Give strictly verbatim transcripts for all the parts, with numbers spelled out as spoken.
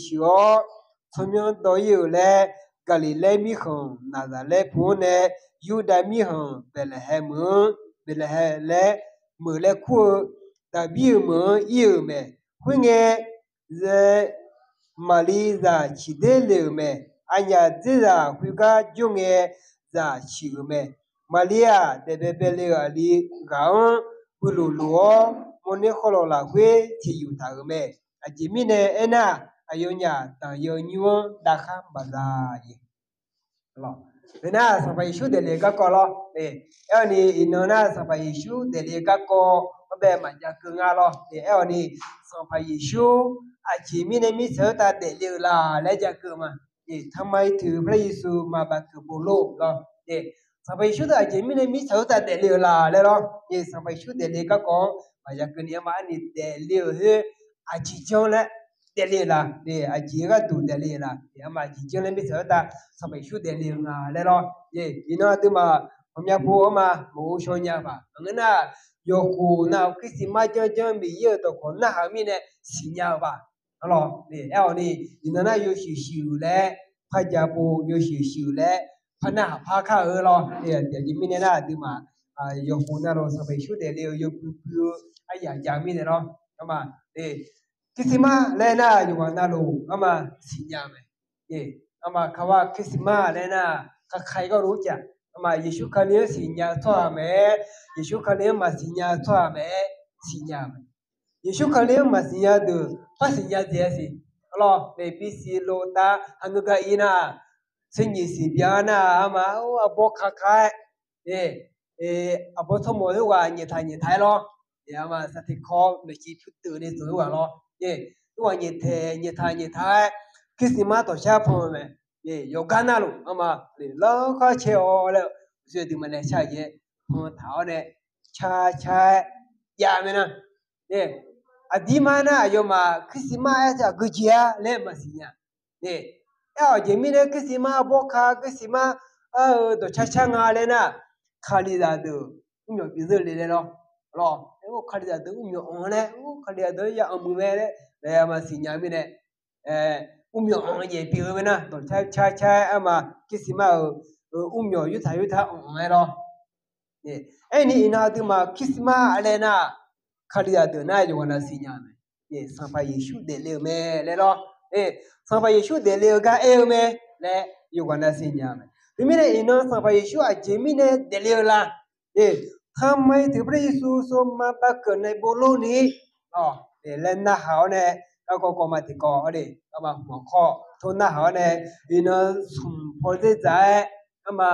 shuif-awr, tsawrmyanr dawv-ir-euq laer, Gaqliqlaer mirkhanq Naqzaqlaer pu-anr nae, Yurdav mirkhanq Baeqlaeqhaeq meuq-anr, Baeqlaeqhaeq laer meuq laer kur-eu Daqbir-euq meuq-anr ir-euq mae. Khoerngae, zae, Maqli zaq ciqder le-euq mae. Aqnyaf dzerzaq khoergar jawr ngae, zaq ciq-euq mae. Maqli-aq, daefbae baele-euq aqli ghaq-anr huiq luf luf-awr, mawrner khawrlawq lafkhoer tiq yuf taq-euq mae. Aqjeq mirnae aernar, aqyawfnyaf daqyan nymr-anr davkhar maqza-a. Khoernar, Sanqpaq Yeqsur daefle-eu garkawv lawr. Aer-awq ni, iqnan nar Sanqpaq Yeqsur daefle-eu garkawv-anr bae maqjav keuv nga lawr. Aer-awq ni, Sanqpaq Yeqsur aqjeq mirnae mirtsaq khoertav daefle-eu la laer jav keuv ma. Tanqma-ir toeq Paqliqyeqsur maqbav keuv bovlor lawr. Sanqpaq Yeqsur teu aqjeq mirnae mirtsaq khoertav daefle-eu la laer lawr. Sanqpaq Yeqsur daefle-eu garkawv-anr maqjav keuv ni, arma arni daefle-euq khoer aqjeq janr laer daefle-eu la. Aqjeq gharduq daefle-eu la. Arma aqjeq janr laer mirtsaq khoertav Sanqpaq Yeqsur daefle-eu nga laer lawr. Iqnan aqduimaf ghawqmya pov arma maqghov shaw nya paq. Maqngeur nar, yawqkhof nav-euq Christmas janrjanr Miqyaer-euq dawqkawq narhaq-eu mirnae siqnya-eu paq. Arlawr, aer-awq ni, iqnan nar yawshuif shuif-euq laer par ja pov, yawshuif shuif-euq laer par narhaq par kar-eu lawr. Aqjeq mirnae nar aqduimaf yawqkhof navluf Sanqpaq Yeqsur daefle-eu yawbui bui-eu aryaq ja mirnae lawr. Arma, Christmas laer nar yawqghaq navluf arma siqnya mae. Arma kawar Christmas laer nar, kaka-ir gharlof-aer jav. Arma Yeqsur Kali-anr siqnya-eu tsawrhaq mae-aer, Yeqsur Kali-anr maqsiqnya-eu tsawrhaq mae-aer siqnya mae. Yeqsur Kali-anr maqsiqnya deuq par siqnya dzaeq-a siq. Arlawr, nae bisiq lotav haqngeur gar ir nar, tser nyiq siq bya nar, arma arbawr kaka-aer, arbawr tsawrmawq khoerghaq nyaeftaq nyaeftaq-aer lawr. Arma saqtiq kawr maeqciv pyur deuq ni deuq khoerghaq lawr. Khoerghaq nyaeftaeq nyaeftaq nyaeftaq-aer, Christmas dawqshar pan-eu mae. Yawqgar navluf arma, larkhar caer-awr laer, uqshoe deuq maqnaeq shar-eu jeq, pan taq-awr nae, car car-aer jav mae nar. Aqdirmar nar aqyawfmaf Christmas aer teu aqgeujeq-a laer maqsiqnya. Aer-awq jeq mirnae Christmas arbawr ka, Christmas ar-eu dawqcar car nga laer nar, Kalizaq deuq mrmyawf pyeuf zeur le laer lawr. Lawr, Kalizaq deuq mrmyawf anq laer, Kalizaq deuq ya anq muiq mae laer, laer maqsiqnya mirnae, mrmyawf anq jeq pyeuf-eu mae nar, dawqcar car car-aer arma Christmas-euq mrmyawf yurtaq yurtaq anq-aer lawr. Aerni iqnan aqduimaf Christmas laer nar, Kalizaq deuq nar yawqghaq nav siqnya mae. Sanqpaq Yeqsur daefle-eu mae laer lawr. Sanqpaq Yeqsur daefle-eu gar aer-eu mae laer yawqghaq nav siqnya mae. Teumirnae iqnan Sanqpaq Yeqsur aqjeq mirnae daefle-eu la. Tanqma-ir toeq Paqliqyeqsur sawrma bav keuv nae bovlor ni laer narhaq-awr nae, garkawv kawv ma tiqkawv-awr le, arma hmq kawv tor narhaq-awr nae, iqnan smq paw dzer dzaq-aer, arma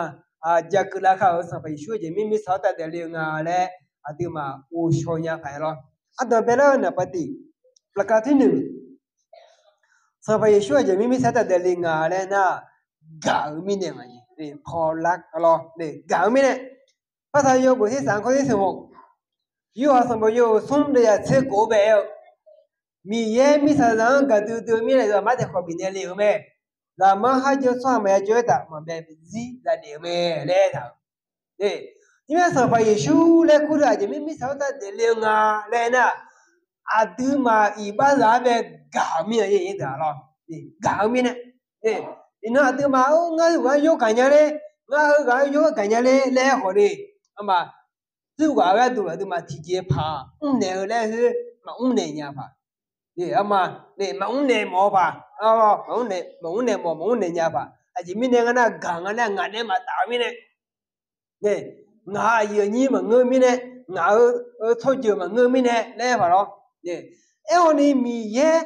ja keuv lar kar-euq Sanqpaq Yeqsur aqjeq mir mirtsaq khoertav daefle-eu nga laer aqduimaf ghovshaw nya paq-aer lawr. Ardanq baelar-eu naqpav tiq, laqkav tirnuiq, Sanqpaq Yeqsur aqjeq mir mirtsaq khoertav daefle nga laer nar, gaq-eu mirnae nga. Pawlar lawr, gaq-eu mirnae. Partaq yawbof tser saq-anr kawr tser smq hawq, yawhaq sanqbof yawhuiq smr deuq yaq tser khof-aer bae-aer-eu, Miqyaer mirtsaqzaq-anr gaqdui dui-eu mirnae zaqmar taeq khawf bifnaeq le-euq mae. Zaqmar kharjan tsawrhaq maqya jawr-aer taf maqbae zir zaf daef-eu mae laer taq-euq. Nymr-aer Sanqpaq Yeqsur laer kur deuq aqjeq mir mirtsaq khoertav daefle-eu nga laer nar, aqduimaf iqbaxzaq-anr bae gaq-eu mirnae, gaq-eu mirnae. Iqnan aqduimaf-anr ngar heughaq-anr yawr gaqnya ler, ngar heughaq-anr yawr gaqnya ler laer khawf ni, arma, heughaq gharduq aqduimaf tiqjeq paq mrnaeq-eu laer khoer maqmr naeq nya paq. Arma, maqmr naeq mawf-eu paq. Maqmr naeq mawf maqmr naeq nya paq. Aqjeq mirnae ngar nar gaq nga laer ngaq nae maqtaf-eu mirnae, ngaq-euq aqyuif aqnyir maqngeur mirnae, ngaq-euq tsawrjeuq maqngeur mirnae laer paq lawr. Aerkhawf ni Miqyaer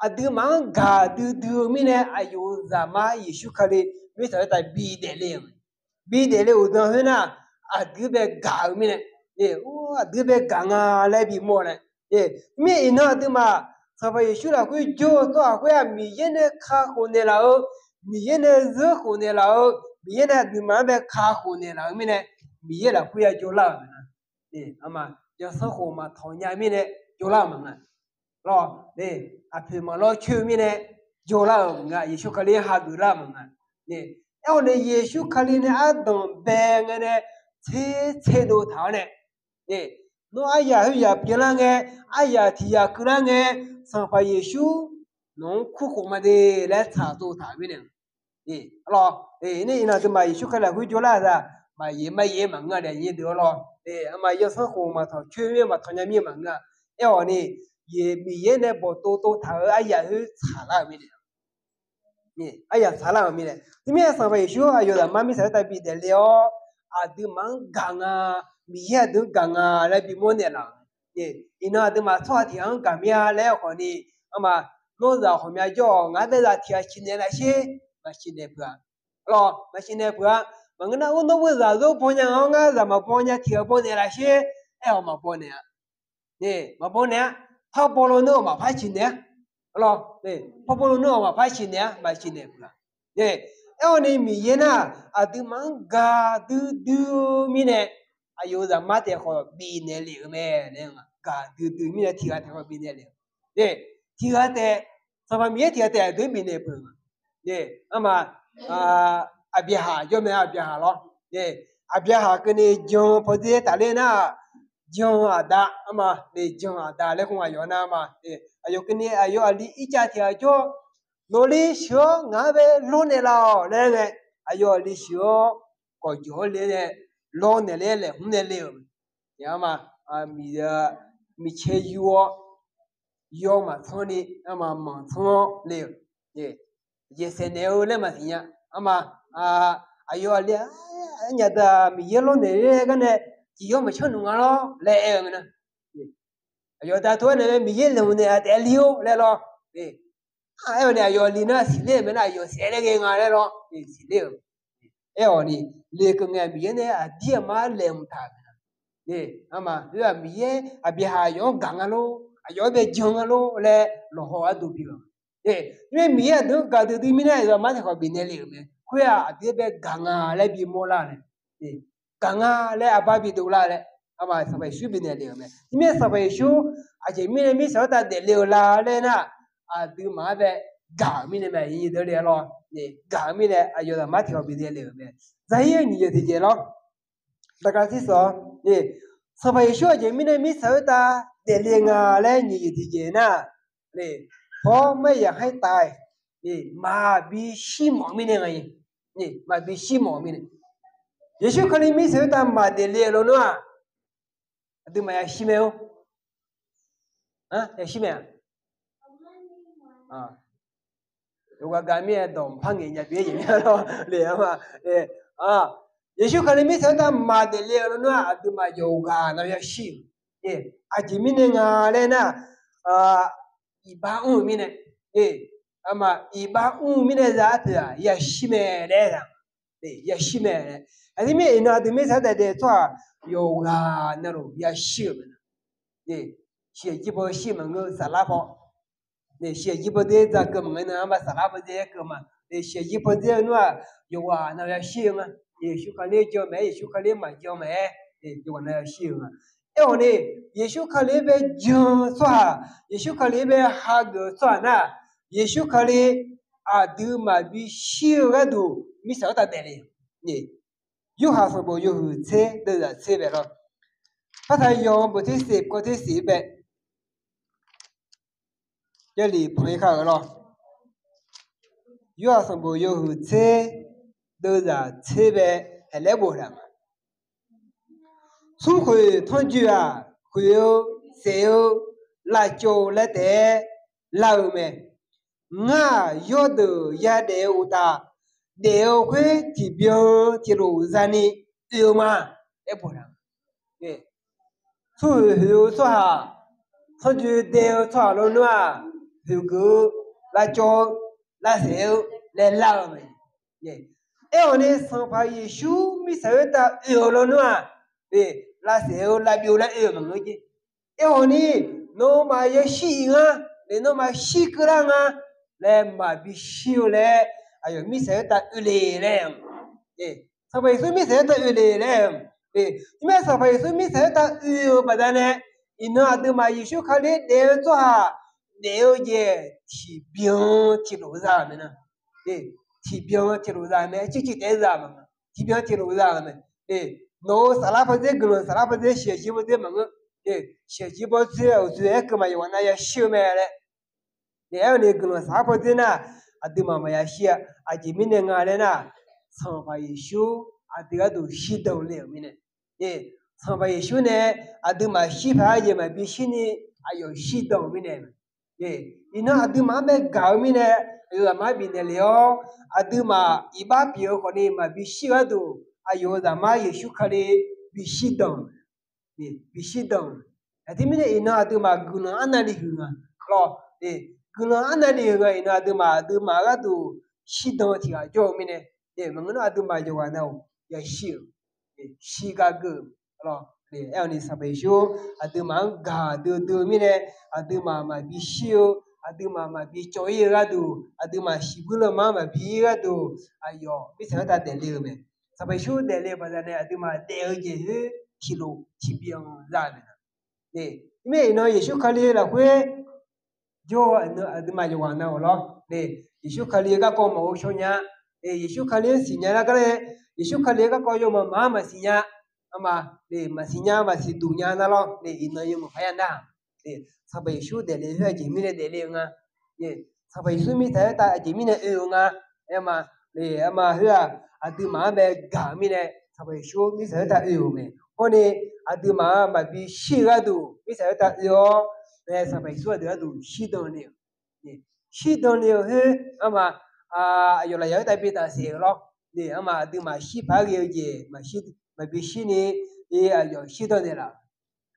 aqduimaf-anr gaqdui dui-eu mirnae aqyawf-euq zaqmar Yeqsur Kali mirtsaq khoertav bidaef le-eu bidaef le-euq dan khoer nar, aqdui bae gaq-eu mirnae, aqdui bae gaq nga laer bimawr nae, mir iqnan aqduimaf Sanqpaq Yeqsur lafkhoer jawr-eu tsawrhaq khoer-aq, Miqyaer nae kakhof naeqlaf-eu, Miqyaer nae zeur khof naeqlaf-eu, Miqyaer nae aqduimaf-anr bae kakhof naeqlaf-eu mirnae, Miqyaer lafkhoer ya jawrlar-euq mae. Arma, yawsanr khof maqtawq nya mirnae jawrlar-euq maqnga. Lawr, aqpoeq maqlawr coer-eu mirnae jawrlar-euq maqnga. Yeqsur Kali hageuf lar-euq maqnga. Aerkhawf ni Yeqsur Kali nae ardanq bae ngae nae tser tserdov taq-awr nae, nawr aryaq khoeryaq pyeuflar ngae, aryaq tiq yaq keuvlar ngae, Sanqpaq Yeqsur nawq-anr kurkhof ma de laer tsaqtsov taq-euq mirnae. Arlawr, iqnan aqduimaf Yeqsur Kali lafkhoer jawrlar-eu zaq, maqyaef maqyaef maqngeur-a daef nyir deuq arlawr. Aqma yawsanr khof maqtanq coer mir maqtanq nya mir maqngeur-a. Aerkhawf ni, Miqyaer nae bawqtov tov taq-euq aryaq khoer tsaqlar-euq mirnae. Aryaq tsaqlar-euq mirnae. Teumirnae Sanqpaq Yeqsur aqyawf zaqmar mirtsaq khoertav bidaef le-awr, aqduimaf-anr gaq nga, Miqyaer aqdui-anr gaq nga laer bimawr naeqlaf-euq. Iqnan aqduimaf tsawrhaq tiq ghaq-anr gaq mir-a laer khawf ni, arma, nawr zaq ghawqmya jawr-awq, ngaq-anr bae zaq tiq ghaq ciqnaeq laf sher, maqciqnaeq peuq-a. Arlawr, maqciqnaeq peuq-a. Maqngeur nar, ur, nawr bae zaq zor baw nya, ngar zaq maqbaw nya tiq ghaq baw naeq laf sher, aer-awq maqbaw naeq-a. Maqbaw naeq-a. Par baw lo nar-awq maqpar ciqnaeq-a. Arlawr, par baw lo nar-awq maqpar ciqnaeq-a, maqciqnaeq peuq-a. Aerkhawf ni Miqyaer nar, aqduimaf-anr gaqdui dui-eu mirnae, aqyawf-euq zaqmar taef khawf bifnaeq lef-euq mae. Gaqdui dui mirnae tiq ghaq taef khawf bifnaeq lef-eu. Tiq ghaq taef, Sanqpaq Miqyaer tiq ghaq taef aqdui-anr bifnaeq peuq-eu. Arma, Aqbyaqhaq jawr mae, Aqbyaqhaq lawr. Aqbyaqhaq keuvni jan pawdzer tafler nar, jan aqda, arma, jan aqda laer khawf aqyawf nar ma. Aqyawf keuvni aqyawf aqli Irtsav tiq ghaq jawr, nawqli sheuq-awr ngaq-anr bae lawrnaeq laf-awq laer ngae, aqyawf aqli sheuq-awr kawqjawq-anr le nae lawrnaeq le laeqhmr nae le-euq. Arma, miqcaer yur-awr, yawr maqtsanr ni, arma, manqtsanr-awr le-euq. Jeq saeqnaeq-eu laer maqsiq nya. Arma, aqyawf aqli-a, nyaf deuq-aq Miqyaer lawrnaeq le gar nae, tiq yawr maqcanr nuq nga lawr laer aer-eu nga nar. Aqyawf da tov-aer naeq mae, Miqyaer laeqhmq naeq-a taef li-or laer lawr. Aer-awr nae aqyawf li nar siqler-euq mae nar, aqyawf saef laer ghae nga laer lawr. Siqler-euq. Aer-awq ni, lekeuv ngae Miqyaer nae aqdir aqmar laeqhmq taq-euq mae nar. Arma, Miqyaer Aqbyaqhaq aqyawf-anr gaq nga lor, aqyawf-anr bae jan nga lor laer lawqhaw gharduq bi-euq. Mirnae Miqyaer aqdui-anr gaqdui dui mirnae aqyawf zaqmar taef khawf bifnaeq lef-euq mae. Khoer-aq aqdui-anr bae gaq nga laer bimawr lar nae, gaq nga laer arbar bidov lar laer, arma, Sanqpaq Yeqsur bifnaeq lef-euq mae. Mirnae Sanqpaq Yeqsur aqjeq mirnae mirtsaq khoertav daefle-eu la laer nar, aqduimaf-anr bae gaq-euq mirnae mae. Gaq-euq mirnae aqyawf zaqmar tiq khawf bifnaeq lef-euq mae. Zaqhir-eu nyiq jeq tiqjeq lawr. Daqka tirsaw, Sanqpaq Yeqsur aqjeq mirnae mirtsaq khoertav daefle nga laer nyiq jeq tiqjeq nar, hawr maer yaqhaer tav-aer, maqbi shir mawf mirnae nga. Maqbi shir mawf mirnae, Yeqsur Kali mirtsaq khoertav maqdaef le-eu lawnmr-aq, aqduimaf yashir mae-or. Yashir mae-aq, yawqghaq gaq mir-aer dawq mqpar ngaeq nya bi-aer jeq mir-a lawr le-a ma. Yeqsur Kali mirtsaq khoertav maqdaef le-eu lawnmr-aq, aqduimaf yawqghaq navluf yashir-euq. Aqjeq mirnae nga laer nar, iqbax mr-euq mirnae, arma, iqbax mr-eu mirnae za arpoeq-aq yashir mae laer-a. Yashir mae laer. Aqjeq mirnae iqnan aqdui mirtsaq khoertav daef tsawrhaq yawqghaq navluf yashir-euq mae. Shiqshaq jir paw shir maqngeur, saflar paw. Shiqshaq jir paw dzer dzaq keuv maqngeur nar, arma, saflar paw dzer keuv ma. Shiqshaq jir paw dzer-eu nmr-aq, yawqghaq navluf yashir-eu nga. Yeqsur Kali-anr jan mae-aer, Yeqsur Kali-anr maqjan mae-aer, yawqghaq navluf yashir-eu nga. Aerkhawf ni, Yeqsur Kali-anr bae jan-eu tsawrhaq, Yeqsur Kali-anr bae hageuf-eu tsawrhaq nar, Yeqsur Kali aqdui maqbi shir-eu gharduq mirtsaq khoertav daefle. Yorhaq sanqbof yawhuiq tser deuvzaq tser bae lawr. Partaq yawq-anr bof tser siq kawv tser siq bae. Jarlif panq-ir kar-euq lawr. Yorhaq sanqbof yawhuiq tser deuvzaq tser bae haeqlaer boftaq ma. Smrkhoeq tanrjoe-aq, khoeq-eu, saef-eu, lavcawv-eu laer taef-aer lar-eu mae. Ngar-aq, yawrdeuq yadaef-eu uqtaf, daef-eu khoer tiqbyan tiqlof zani oe-eu ma. Aer boftaq. Smrkhoeq khoeq-eu tsawrhaq, tanrjoe dae-eu tsawrhaq lawnmr-aq, khoeqgeuf-eu, lavcawv-eu, lavsaef-eu laer lar-eu mae. Aerkhawf ni, Sanqpaq Yeqsur mirtsaq khoertav oe-eu lawnmr-aq, lavsaef-eu lavbyov laer oe-eu maqngeur jeq. Aerkhawf ni, nawmaf yashir-iq nga, nawmaf shirkeuv lar nga laer maqbi shir-eu laer, aqyawf mirtsaq khoertav oe le laer-a. Sanqpaq Yeqsur mirtsaq khoertav oe le laer-a. Teumirnae Sanqpaq Yeqsur mirtsaq khoertav oe-eu baqdanae, iqnan aqduimaf Yeqsur Kali daef-eu tsawrhaq daef-eu jeq tiqbyan tiqlof za-euq mae nar. Tiqbyan tiqlof za-euq mae, circif taef-aer za maqngeur. Tiqbyan tiqlof za-euq mae. Nawq-euq saflar pawdzer guiqlanq saflar pawdzer shiqshaq jir pawdzer maqngeur. Shiqshaq jir pawdzer uqdzoeq-aer keuv ma, yawqghaq nav yashir-eu mae laer. Nae aer-awr ni guiqlanq saq-aer pawdzer nar, aqduimaf maqya shir-a. Aqjeq mirnae nga laer nar, Sanqpaq Yeqsur aqdui gharduq shirdan le-euq mirnae. Sanqpaq Yeqsur nae aqduimaf shir paq-aer jeq maqbi shirni aqyawf shirdan-euq mirnae. Iqnan aqduimaf-anr bae gaq-eu mirnae, aqyawf zaqmar bifnaeq lef-awr, aqduimaf iqbax pyeuf-eu khawfni maqbi shir gharduq, aqyawf-euq zaqmar Yeqsur Kali bi shirdan, bi shirdan. Aqjeq mirnae iqnan aqduimaf guiqlanq arnavni huiq nga lawr. Guiqlanq arnavni huiq nga iqnan aqduimaf, aqduimaf gharduq shirdan tiq ghaq jawr-eu mirnae, maqngeur nar aqduimaf yawqghaq nav-euq yashir-euq, shir gar geur-eu lawr. Aer-awr ni Sanqpaq Yeqsur aqduimaf-anr gaq duidui-eu mirnae, aqduimaf maqbi shir-eu, aqduimaf maqbi cawv-ir-eu gharduq, aqduimaf shiqbuir lanma-anr maqbi-ir gharduq, aqyawf mirtsaq khoertav daefle-eu mae. Sanqpaq Yeqsur daefle-eu baqdanae aqduimaf daef-eu jeq khoer tiqlof tiqbyan za-eu mae. Teumirnae iqnan Yeqsur Kali lafkhoer jawr aqduimaf yawqghaq nav-euq lawr. Yeqsur Kali-eu garkawv maqghov shaw nya. Yeqsur Kali-anr siqnya lar gar nae, Yeqsur Kali-eu garkawv yawmaf maf-anr maqsiq nya. Arma, maqsiq nya, maqsiq duq nya nar lawr. Iqnan yawmuiq khar ya nar, Sanqpaq Yeqsur daefle khoer aqjeq mirnae daefle-eu nga. Sanqpaq Yeqsur mirtsaq khoertav aqjeq mirnae oe-eu nga. Arma, arma khoer-aq, aqduimaf-anr bae gaq-eu mirnae Sanqpaq Yeqsur mirtsaq khoertav oe-euq mae. Hawr ni aqduimaf-anr maqbi shir-eu gharduq mirtsaq khoertav oe-awr, Sanqpaq Yeqsur aqdui gharduq shirdan le-eu shirdan le-eu khoer, arma, aqyawf lafyaq khoertav bi tafsaef-euq lawr. Arma aqduimaf shir paq-aer ghae-eu jeq maqbi shirni, aqyawf shirdan naeqlaf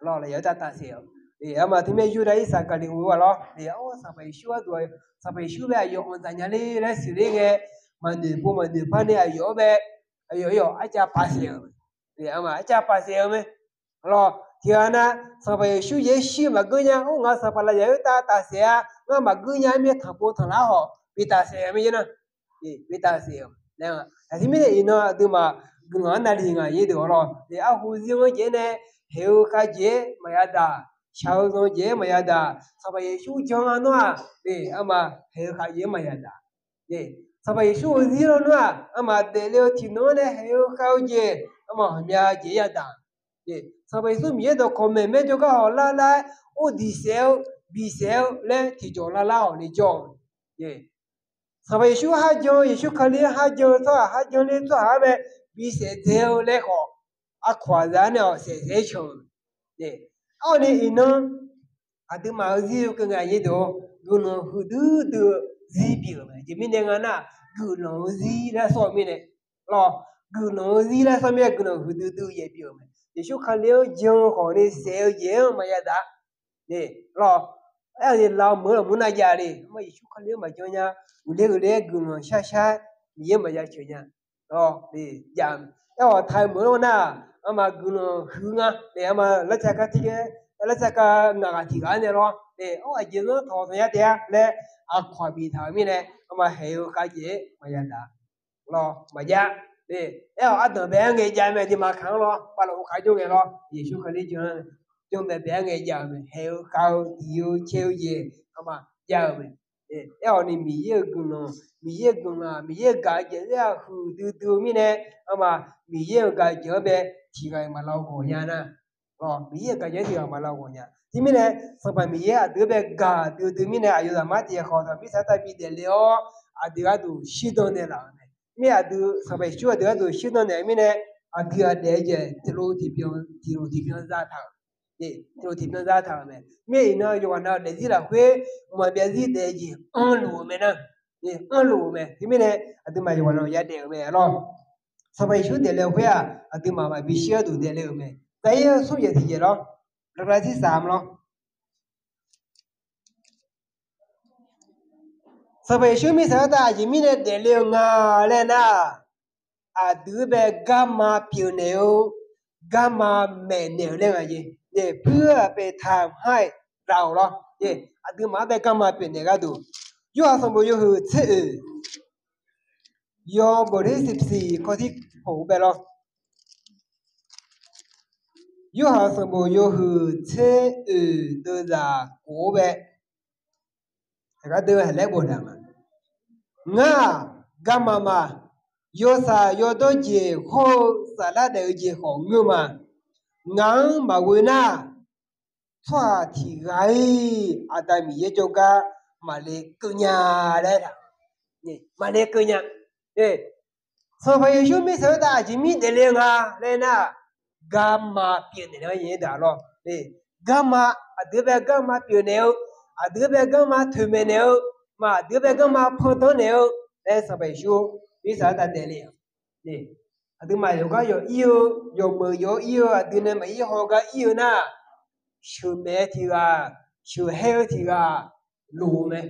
lawr, lafyaq khoertav tafsaef-euq. Arma teumirnae Yurdav Irsaqgaqliqghov-a lawr. Sanqpaq Yeqsur gharduq, Sanqpaq Yeqsur bae aqyawf anqdzaq nya ler laer siqler ngae, maqnoeq pov maqnoeq par ni aqyawf-anr bae, aqyawf, aqyawf arcav paq saef-euq, arma arcav paq saef-eu mae. Lawr, tiqghaq nav Sanqpaq Yeqsur yaeq-aer shir maqgeur nya. Or, ngaq Sanqpaq lafyaq khoertav tafsaef-a, ngar maqgeur nya-aer mir tanqpov tanqlar hawq bi tafsaef-eu mae nar. Bi tafsaef-eu. Aqjeq mirnae iqnan aqduimaf guiqlanq arnavni ngaq yaer deuq-awr lawr. Arhu zir-anr jeq-aer nae haeq-eu khavjeq-aer maqya daq, shaq-eu zanq jeq-aer maqya daq, Sanqpaq Yeqsur jan-a nawr-aq, arma haeq-eu khavjeq-aer maqya daq. Sanqpaq Yeqsur-eu zir lawnmr-aq, arma daefle-eu tiqnan-anr nae haeq-eu khav-eu jeq, arma ghawqmya jeq-aer yadaq. Sanqpaq Yeqsur Miqyaer dawqkawq maeq maer jawrgar hawq lar lar-aer, or diq saef-eu, biq saef-eu laer tiqjawq lar lar hawq ni jawr-eu. Sanqpaq Yeqsur kharjan-eu, Yeqsur Kali-anr kharjan-eu tsawrhaq, kharjan ler tsawrhaq-anr mae, bisaef dzae-eu laer khawf, aqkawq aqzaf-anr nae-awq saef saef-aer can-eu. Arni iqnan aqduimaf-eu zir-eu keuv nga yaer deuq-awr, guiqlanq huiqdui dui-eu zir pyeuf-euq mae. Aqjeq mirnae nga nar, guiqlanq-eu zir laer sawr-eu mirnae, lawr, guiqlanq-eu zir laer sawr mirnae guiqlanq huiqdui dui-eu yaef pyeuf-euq mae. Yeqsur Kali-anr jan-eu khawf ni saef-eu jeq-anr maqya daq. Lawr, aer-awq ni lawq meuq-eu lawq mur nar jav le. Arma Yeqsur Kali-anr maqjan nya, uqler uqler-aer guiqlanq shar shar, Miqyaer maqya ceuq nya. Aer-awq taq-eu meuq-anr nar, arma guiqlanq huiq nga nae, arma larcav kar tir, larcav kar ngaq ghaq tiq ghaq-anr nae lawr nae, or aqjeq zanr tawq tanqya taef-a laer, aqkawq bif taq-euq mirnae, arma haeq-eu khavjeq-aer maqya daq. Lawr, maqjav. Aer-awq ardanq bae-aer ngae jav mae, aqduimaf kaq-anr lawr, bavlof-eu kaq jawr ngae lawr, Yeqsur Kali jan, janr bae bae-aer ngae jav-euq mae, haeq-eu khav-eu diq-eu cae-eu jeq, arma jav-eu mae. Aer-awq ni Miqyaer-euq guiqlanq, Miqyaer-euq guiqlanq, Miqyaer-euq gaq-eu jeq-aer-aq huiqdui dui-eu mirnae, arma Miqyaer-euq gaq-eu jeq-anr bae tiq ghaq-iq maqlav ghawq nya nar, Miqyaer-euq gaq-eu jeq-anr tiq ghaq maqlav ghawq nya. Teumirnae Sanqpaq Miqyaer aqdui-anr bae gaq dui dui mirnae, aqyawf zaqmar tiq ghaq khawf, zaqmar mirtsaq khoertav bi daefle-awr, aqdui gharduq shirdan naeqlaf-euq mae. Mirnae aqdui Sanqpaq Yeqsur aqdui gharduq shirdan naeq-eu mirnae, aqdui-aq daef-eu jeq tiqlof tiqbyan, tiqlof tiqbyan zataq-euq, tiqlof tiqbyan zataq-euq mae. Mirnae iqnan yawqghaq nav-eu daefzir lafkhoer mqmaq byarzir daef-eu jeq anrluf-eu mae nar, anrluf-eu mae. Teumirnae aqduimaf yawqghaq nav yadaef-euq mae lawr. Sanqpaq Yeqsur daefle-eu khoer-aq, aqduimaf maqbi shir gharduq daefle-euq mae. Zaqir-eu smr yaeq tiqjeq lawr, laqlav zir saf-eu lawr. Sanqpaq Yeqsur mirtsaq khoertav aqjeq mirnae daefle-eu nga laer nar, aqdui-anr bae garma pyeufnaeq-eu, garma maeqnaeq-euq laer nga jeq. Puir-eu aqpeqtaq-euq har-iq dav-euq lawr. Aqduimaf-anr bae garma pyeufnaeq gharduq, Yorhaq sanqbof yawhuiq tser oeq, yawbof ler siqsiq kawv tir khof-eu bae lawr. Yorhaq sanqbof yawhuiq tser oeq deuvzaq khof-eu bae, aqgar deuv-aer laer bof daq ma. Ngar-aq, garma ma. Yawshaq yawdawr jeq hawr-eu saflar daef-eu jeq khawf ngeur ma. Ngaq-anr maqghoe nar, tsawrhaq tiq ghaq-iq Aqda Miqyaer jawrgar maqle keuv nya laer taq, maqle keuv nya. Sanqpaq Yeqsur mirtsaq khoertav aqjeq mir daefle-eu nga laer nar, garma pyeufnaeq-eu daq lawr. Garma, aqdui bae garma pyeufnaeq-eu, aqdui bae garma toeqmaeq naeq-eu, maq aqdui bae garma pandanr naeq-eu laer Sanqpaq Yeqsur mirtsaq khoertav daefle-a. Aqduimaf yawqgar yawq ir-eu, yawqmeuq yawq ir-eu, aqdui nae maqir haw gar ir-eu nar, sheuqmaeq-eu tiq ghaq, sheuqhaer-eu tiq ghaq loq-eu mae.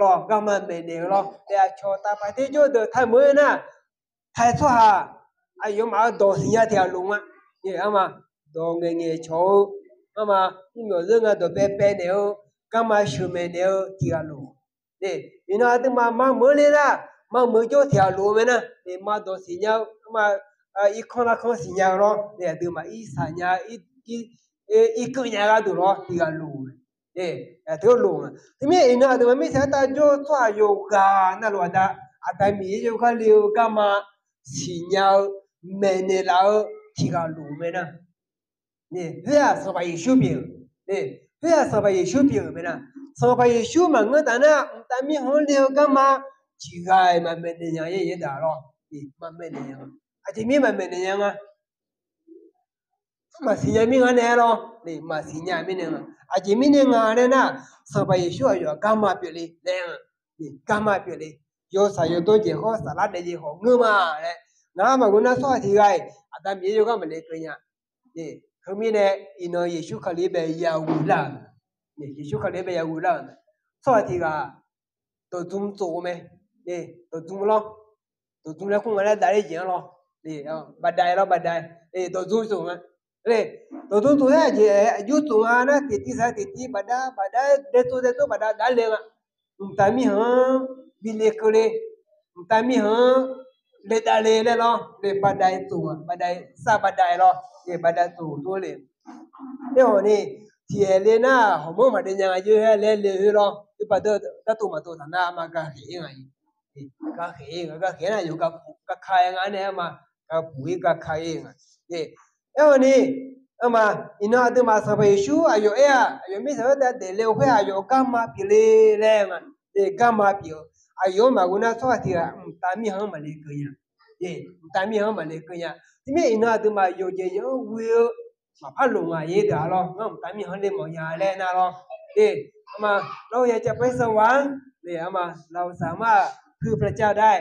Lawr, garma maeqnaeq-eu lawr. Naef aqcawq taqpaq ter jawr deuq taq meuq-aer nar, taq-aer tsawrhaq aqyawfmaf-euq dawq siqnya tiq ghaq loq nga. Arma, dawq ngaeqngaeq cawq-eu, arma, mrmyawf zeur nga dawq paepae naeq-eu, garma sheuqmaeq naeq-eu tiq ghaq loq. Iqnan aqduimaf maqmeuq-eu le nar, maqmeuq jawr tiq ghaq loq-eu mae nar, maq dawq siqnya-eu, arma, irkanr larkanr siqnya-eu lawr, aqduimaf irsaq nya, irkeuv nya gharduq lawr tiq ghaq loq-eu mae. Teuloq-a. Teumirnae iqnan aqduimaf mirtsaq khoertav jawr-eu tsawrhaq yawqghaq navluf aqda, Aqda Miqyaer jawrgar le-eu garma siqnya-eu, maeqnaeq laf-eu tiq ghaq loq-eu mae nar. Khoer-aq Sanqpaq Yeqsur pyeuf-euq, khoer-aq Sanqpaq Yeqsur pyeuf-euq mae nar, Sanqpaq Yeqsur maqngeur taf nar, mqtav mirkhanq-anr le-eu garma tiq ghaq-iq maqmaeq naeq nya-a, yaerdaq lawr, maqmaeq naeq nya. Aqjeq mir maqmaeq naeq nya nga. Maqsiq nya mir nga nae lawr, maqsiq nya mirnae nga. Aqjeq mirnae nga laer nar, Sanqpaq Yeqsur aqyawf-aq garma pyeufle laer nga. Garma pyeufle. Yawshaq yawdawr jeq khawf, saflar daef jeq khawf ngeur ma laer. Ngar maqghoe nar tsawrhaq tiq ghaq-iq Aqda Miqyaer jawrgar maqle keuv nya. Khoermirnae, iqnan Yeqsur Kali-anr bae yaghoe lar-euq, Yeqsur Kali-anr bae yaghoe lar-euq tsawrhaq tiq ghaq dawqdzm tsof-eu mae. Dawqdzm lawr, dawqdzm laer kur nga laer dav ler jeq-anr lawr, baqda-aer lawr baqda-aer, dawqdzm tsof nga. Dawqdzm tsof-aer aqjeq aqjox tsof nga nar, tiqtiv saq tiqtiv baqda baqda-aer daetsov daetsov baqda dav le nga. Mqtav mirkhanq-anr bi le keuvle, mqtav mirkhanq-anr le dav le laer lawr, le baqda-aer tsof nga, baqda-aer sar baqda-aer lawr, le baqda tsof tov le. Aerkhawf ni, tiqaer le nar hawq manr maqdae nya nga jir-aer laer le-eu lawr, irbaq deuq dartov maqtov taq nar ma gakhaeq-ir nga. Gakhaeq-ir nga, gakhaeq nar yawqgar gaka-aer nga nae arma, gakhaeq-ir gaka-ir nga. Aerkhawf ni, arma, iqnan aqduimaf Sanqpaq Yeqsur aqyawf aer-aq, aqyawf mirtsaq khoertav daefle-eu khoer-aq aqyawf garma pyeufle laer nga. Garma pyeuf-eu, aqyawf-anr maqghoe nar tsawrhaq tiq ghaq mqtav mirkhanq-anr maqle keuv nya. Mqtav mirkhanq-anr maqle keuv nya. Teumirnae iqnan aqduimaf yawqjeq yawq-anr ghoe-eu maqpar loq nga yaerdaq lawr, ngar mqtav mirkhanq-anr le mawf nya laer nar lawr. Arma, lawr ya cav par sanqwaq-anr le arma, lawq saq mar-aq, เพื่อพระเจ้าได้,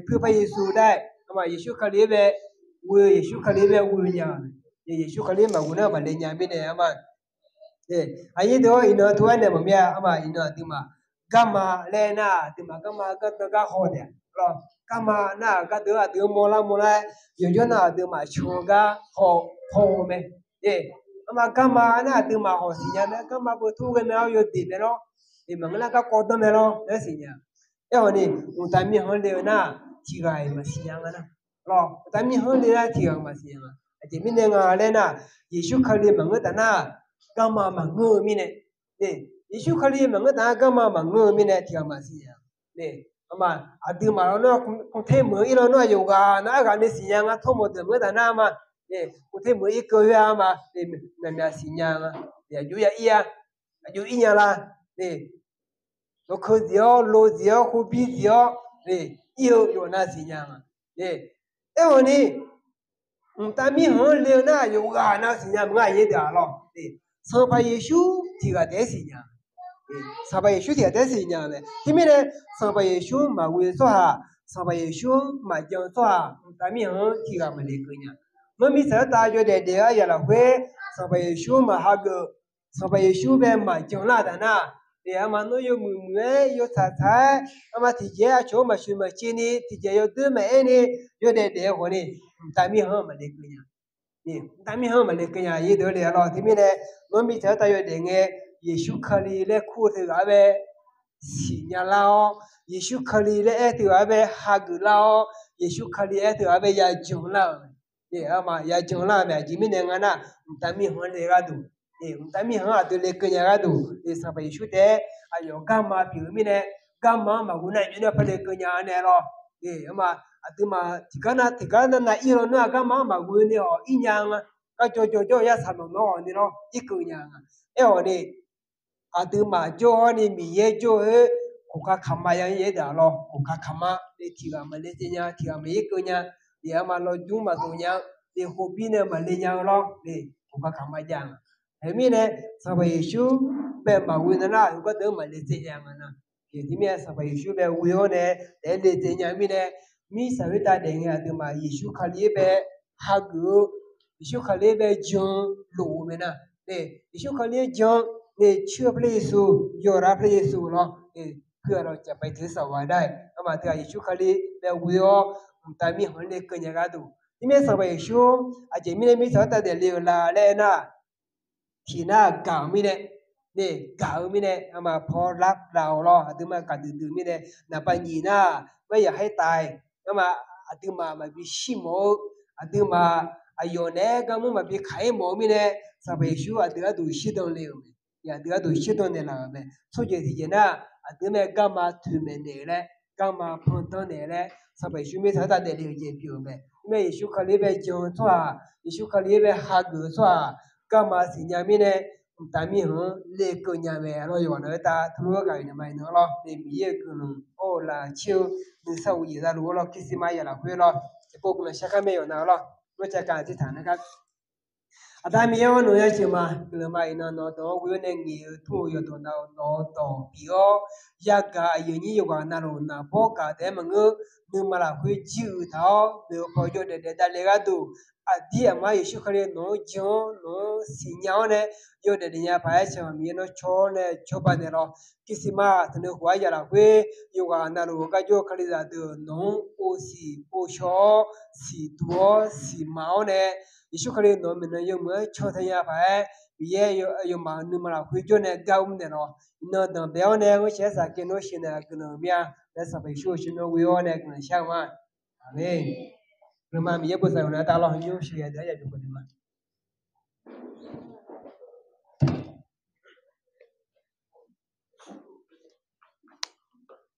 เพื่อพระเยซูได้, arma, Yeqsur Kali-anr bae ghoe, Yeqsur Kali-anr bae ghoe nya. Yeqsur Kali maqghoe nar maqle nya mirnae arma. Aqnyir deuq-awr iqnan tov-aer nae maqmir-a, arma, iqnan aqduimaf garma laer nar aqduimaf garma gardanr gar haw taef-a lawr. Garma nar-aq gardeuv aqdui-anr mawrlar mawrlar-aer, yawqjawr nar aqduimaf can-eu gar haw, haw-eu mae. Arma, garma nar aqduimaf hawq siqnya mae, garma beu tur ghae mae-awr yawdeq mae lawr. Maqngeur nar garkawv danr mae lawr laer siqnya. Aerkhawf ni, mqtav mirkhanq-anr le-eu nar tiq ghaq-iq maqsiq nya nga nar. Lawr, mqtav mirkhanq-anr le nar tiq ghaq-iq maqsiq nya nga. Aqjeq mirnae nga laer nar, Yeqsur Kali maqngeur taf nar garma maqngeur-eu mirnae. Yeqsur Kali maqngeur taf nar garma maqngeur-eu mirnae tiq ghaq maqsiq nya. Arma, aqduimaf lawr nar, kumr ter meuq-eu ir lawr nar yawqghaq nar arghaq ni siqnya nga, tsawrmawq deuq maqngeur taf nar ma. Kumr ter meuq-eu ir keuv-aer arma, naqmyaq siqnya nga. Aqjox ya ir-a, aqjox ir nya la. Nawq keuv zif-awr, lo zif-awr, khobi zif-awr, ir-eu yawf nar siqnya nga. Aerkhawf ni, mqtav mirkhanq-anr le-eu nar yawqghaq nar siqnya maqngeur-a yaerdaq lawr. Sanqpaq Yeqsur tiq ghaq taef-aer siqnya. Sanqpaq Yeqsur tiq ghaq taef-aer siqnya mae. Teumirnae, Sanqpaq Yeqsur maqghoe-eu tsawrhaq, Sanqpaq Yeqsur-anr maqjan-eu tsawrhaq mqtav mirkhanq-anr tiq ghaq maqle keuv nya. Nawr mirtsaq khoertav yawdaef daef-eu aryaq lafkhoer Sanqpaq Yeqsur maqhageuf, Sanqpaq Yeqsur bae maqjan lar-eu taf nar, arma, nawr yawmuiq muiq-aer yawtsaq tsaq-aer, arma, tiqjeq-aer aqcawq-anr maqshoeq maqcev ni, tiqjeq yawdoer maqaer ni, yawdaef daef-eu khawf ni, mqtav mirkhanq-anr maqle keuv nya. Mqtav mirkhanq-anr maqle keuv nya yaerdaq le-a lawr. Teumirnae, nawr mirtsaq khoertav yawdaef ngae, Yeqsur Kali laer kur-eu teughaq-anr bae siqnya lar-awr, Yeqsur Kali laer aer teughaq-anr bae hageuf lar-awr, Yeqsur Kali aer teughaq-anr bae yajan lar-euq, arma, yajan lar-eu mae. Aqjeq mirnae nga nar, mqtav mirkhanq-anr le gharduq, mqtav mirkhanq-anr aqdui le keuv nya gharduq, Sanqpaq Yeqsur taef-aer aqyawf garma pyeuf-eu mirnae, garma-anr maqghoe nar aqjox nar par le keuv nya nae lawr. Arma, aqduimaf tiqgar nar tiqgar nar nav ir lawr nar-aq garma-anr maqghoe ni-awq ir nya nga. Garjawr jawrjawr yarsaq nawq nawr-awq ni lawr irkeuv nya nga. Aerkhawf ni, aqduimaf jawr-awr ni Miqyaer jawr-eu khoqkaq kaqma ya-ir yaer deuq-aq lawr, khoqkaq kaqma le, tiq ghaq maqle tsaev nya, tiq ghaq maqyaer keuv nya, le arma lawjmr maqdov nya-eu, le hobir nae maqle nya-eu lawr le, khoqkaq kaqma jav-a. Teumirnae, Sanqpaq Yeqsur bae maqghoe nar nar, heugar deuq maqle tsaev nya nga nar. Teumirnae Sanqpaq Yeqsur bae ghoe-awr nae taef-aer le tsaev nya-eu mirnae, mirtsaq khoertav daef ngae aqduimaf Yeqsur Kali-aer bae hageuf-eu, Yeqsur Kali-aer bae jan-eu lof-eu mae nar. Yeqsur Kali-aer jan-eu nae coer-eu Paqliqyeqsur, yawqghaq Paqliqyeqsur lawr, khoer-aq lawr jaqbae teu saqghaq dar-aer, armaf teughaq Yeqsur Kali bae ghoe-awr mqtav mirkhanq-anr lekeuv nya gharduq. Teumirnae Sanqpaq Yeqsur aqjeq mirnae mirtsaq khoertav daefle-euq la laer aernar, tiq nar gaq-euq mirnae, nae gaq-eu mirnae armaf paw lar laf-awq lawr, aqduimaf gaqdui dui mirnae, naqpav nyiq nar, maryaq haer taf-aer, armaf aqduimaf maqbi shir mawf-eu, aqduimaf aqyawf naeq-aer garmanr maqbi kaq-ir mawf-eu mirnae, Sanqpaq Yeqsur aqdui gharduq shirdan le-euq mae. Aqdui gharduq shirdan naeqlaf-euq mae. Tsawrjeuq tiqjeq nar, aqdui mae garma toeqmaeq naeq-eu laer, garma pandan naeq-eu laer, Sanqpaq Yeqsur mirtsaq khoertav daefle-euq jeq pyeuf-euq mae. Teumirnae Yeqsur Kali-aer bae jan-eu tsawrhaq, Yeqsur Kali-aer bae hageuf-eu tsawrhaq, garma siqnya mirnae, mqtav mirkhanq-anr lekeuv nya mae lawr. Yawqghaq navluf khoertav teulof-aer ghaq-euq naeq ma iqnan lawr, nae Miqyaer-euq guiqlanq-anr lafkir-eu nuisar uqjeq zaluf-anr lawr, Kirsimar yaqlaf khoer lawr, tiqpov guiqlanq shar kar mae yawqnan lawr, ngar caqkaq tiqtaq nar gar Aqda Miqyaer-awr, nawq-eu yasiq ma, guiqlanq ma iqnan nawq-eu dawq-anr ghoe-awr nae ngaeq-eu tmr-eu yawqdawq nav-awr nawq-eu dawq bif-awr, yagaq aqyuif aqnyir yawqghaq navluf naqbawr gaq taef-aer maqngeur, nuima lafkhoer jir uiq taq-awr, noeq-eu paw yawdaef daef davle gharduq, aqdir aqma Yeqsur Kali nawq-anr jan-awr nawq-anr siqnya-awr nae, yawdaef daefnya paq-aer Sanqpaq Miqyaer nawr caw-awr nae cawba naeq lawr. Kirsimar tanqnui khof-aer yaqlaf khoer, yawqghaq navluf-eu garjawr-eu Kalizaq deuq nawq-anr ov siq ov shaw-awr, siqduq-awr siqmaq-awr nae, Yeqsur Kali nawq-eu maeqnan yawmuiq-anr caw taqnya paq-aer, Miqyaer aqyawfmaf-euq nuima lafkhoer jawr nae gar ur naeq lawr. Iqnan danqbae-awr nae, ghanrcae arsaq kaev nawr sheuq naeq-a guiqlanq mir-a. Laer Sanqpaq Yeqsur-euq sheuq nawr ghoe-awr nae guiqlanq shar-eu ma. Aqmeq. Guiqlanq ma Miqyaer bosav yawqnan-aer tav lawr, nymr sheuq ya deuq-aer ya bif khawf ni ma.